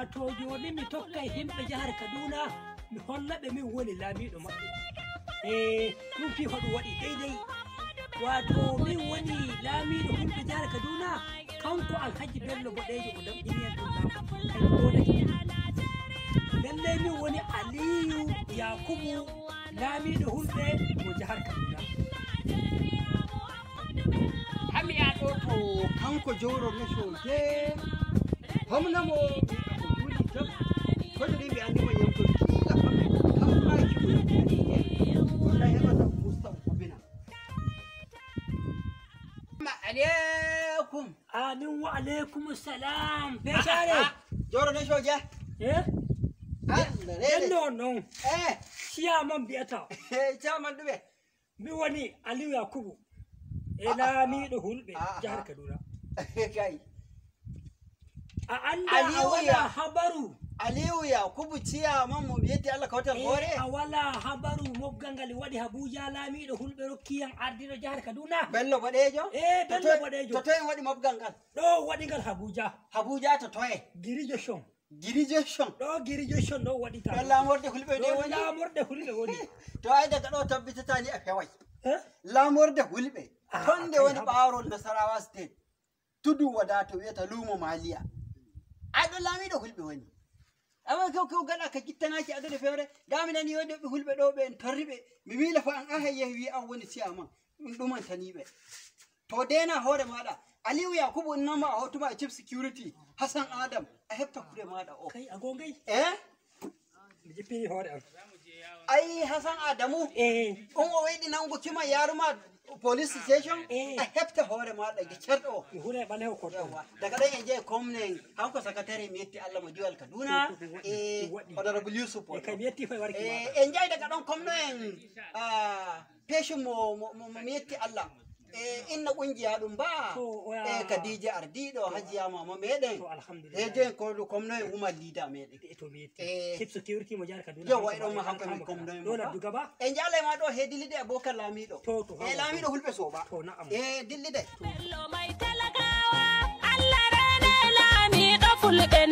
Wato joni mi tokkay himɓe jahar Kaduna, mi holla ɓe min woni laamiɗo maɓɓe. E ɗum fi ko ɗum waɗi deydey. Wato min woni laamiɗo himɓe jahar Kaduna, kanko Alhaji Bello Boɗejo o damɗiniyan ɗum laamu kañum ɗonake. Lallai min woni Aliyu Yakubu, laamiɗo hulɓe mo jahar Kaduna. Hami ya ɗo to kanko jowro meshoje homnamo ko juuli jam kono ɗi ɓe andimo yemto kila famɓe kammaki o walla heɓata mustafa hobina. Aleykum. Amin wa alaikum salam. Feshare. Jowro neshoje. Eh. Allah rene. Bello on noon. E. Ciyaman mbiyata. Caman ɗume. Mi woni Aliyu Yakubu e laamiɗo hulɓe jahar Kaduna. Kay. A anda a Aliyu wala habaru. Aliyu Yakubu ciyaman mo mbiyete Allah kawtal hoore. A wala habaru moggal ngal waɗi Habuja, laamiɗo hulɓe rokkiyan ardiɗo jahar Kaduna. Bello Boɗejo. E, Bello Boɗejo. To toye waɗi mobgal ngal? Ɗo waɗi ngal Habuja. Habuja to toye? Girijo shon. Girije shon. Ɗo Girijo shon ɗo waɗi ɗon ta lamorde hulɓe nde ɗo woni. Lamorde hulɓe woni. To ay daga ɗo tabbitata ni a feway. Eh? Lamorde hulɓe Ah, ton nde kai woni haba. ɓawrol Nasarawa State, tudu wada to wiyata lumo Maliya. Ay ɗo laamiɗo hulɓe woni. Amma kew gaɗa ka gittanaki adode fewre gami nani wonde ɓe hulɓe ɗo ɓe en torriɓe mi wila fa an aha yehi wi an woni siyaman ɗum ɗumantaniɓe to dena hoore maɗa. Aliyu Yakubu innama a hotuma e chief security Hassan Adam a heɓta kure maɗa o. Kai a gongay. E. Mi jippini hoore am. Ai Hassan Adamu. E. On o weɗi nangu kima yaruma police station. Eh. A heɓta hoore maɗa ge cerɗo. Mi huula e ɓaleho koɗo. Yawwa, daga ɗon en jeeyi comnen hanko secrétaire mi yetti Allah mo diwal Kaduna. To, ɗum waɗi, e ɗum waɗi. Honorable Yusuf. E kay mi yetti fay warki maɗa. En jeeyi daga ɗon comno en peshin mo mi yetti Allah e inna ƙungiya ɗum ba. To, oya. E Kadija ardiɗo Hajiya mama meɗen. To, alhamdulillah. E joyi ko comno en woman leader meɗen. E to mi yetti Eh. chief security mo jahar Kaduna. Yawwa, e ɗon ma hanko min comno en ɗo ladduga ba. En jaalay ma ɗo he dillide e bokar laamiɗo. To, e hawa. Laamiɗo hulɓe soba. To, na'am. E dillide. Bello mai talakawa, Allah rene laamiɗo fulɓe.